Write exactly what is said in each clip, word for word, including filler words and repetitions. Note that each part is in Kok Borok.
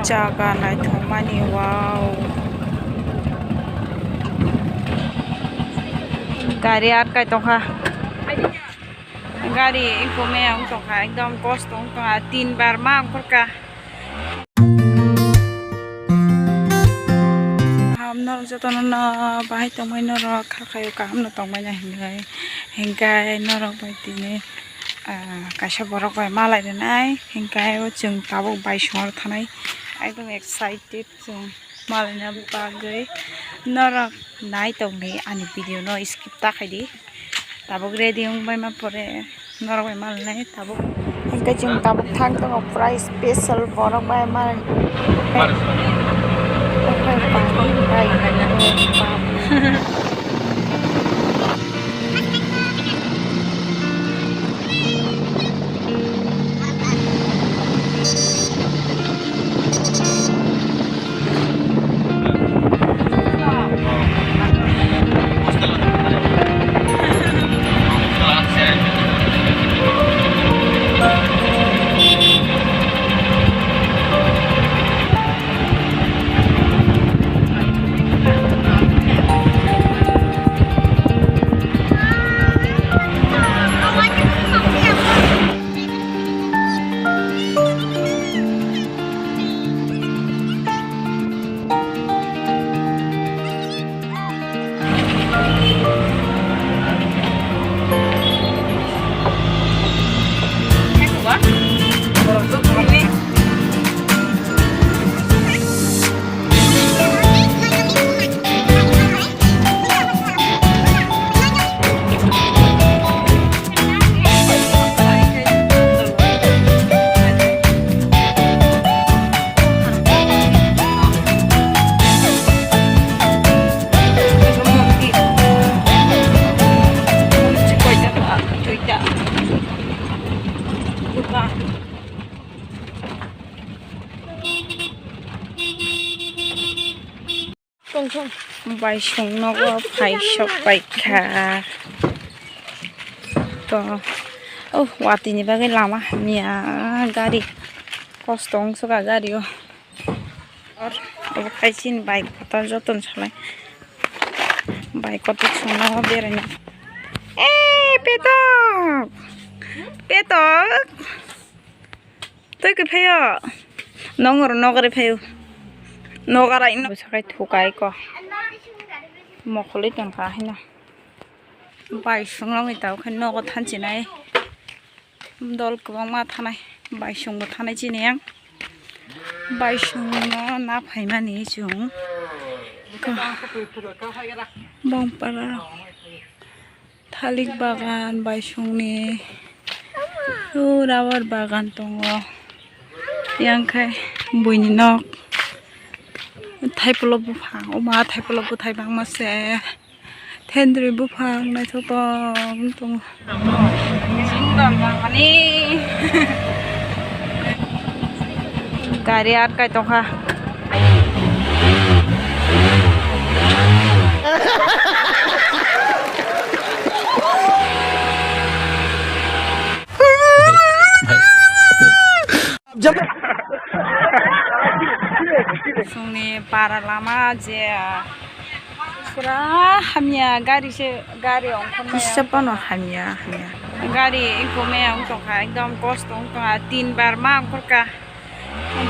Jaga naithokmani, wow. Gari atkai tongkha. Gari ikome wng tongkha, ekdom kosto wng tongkha, tin bar ma ongkhorkha. Ham norok jotono no bahai tongmani norok kha khaio, kaham no tongmani hinwi, hinkhai norok bai tini, ah, kaisa borok bai malai rwnai, hinkhai o chwng tabuk bai songwi thanai, ekdom excited chwng malaina bagwi. Norok nai tongdi ani video no skip ta khaidi. Tabuk ready wngbaima pore norok bai malnai tabuk. Hingke chwng tabuk thang tongo pura special borok bai mal. Bai song nogo phai sok pai kha. To, oh, watwi ni bagwi lama hamya, gari kosto wng suka gari o. Or, obo khai chini bike kotor joto ni salai. Bike kotor song nogo beraina. Eh, Petok! Petok! Twi khe phaio. Nongor nogari phaio. Nogarai no. Bwsakai thukai ko. Mokholi tongkha hino. Bai swngrokni tabuk khe nogo thansinai. Dol kwbangma thanai. Bai swngo thanai chini yang. Bai swngo na phaimani chwng. Bongpara. Thalik bagan, baisongni, o rubber bagan tongo. Yang khe buini nok, thaipolo buphang, o ma thaipolo bwthai bangma se. Thendri buphang naithotok tongo. Gari atkai tongkha. Chwngni para lama je, ah, pura hamya gari se, gari ongkhormaya. Kisa phano hamya, hamya. Gari ikome wng tongkha, ekdom kosto wng tongkha, tin bar ma ongkhorkha.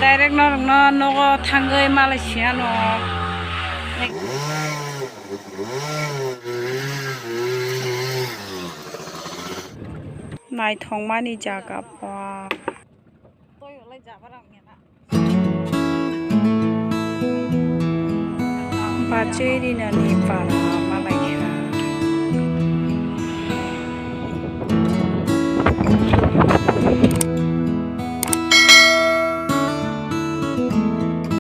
Direct norokno nogo thangwi Malaysia no. Naithokmani jaga ba. Bachoi rinani para.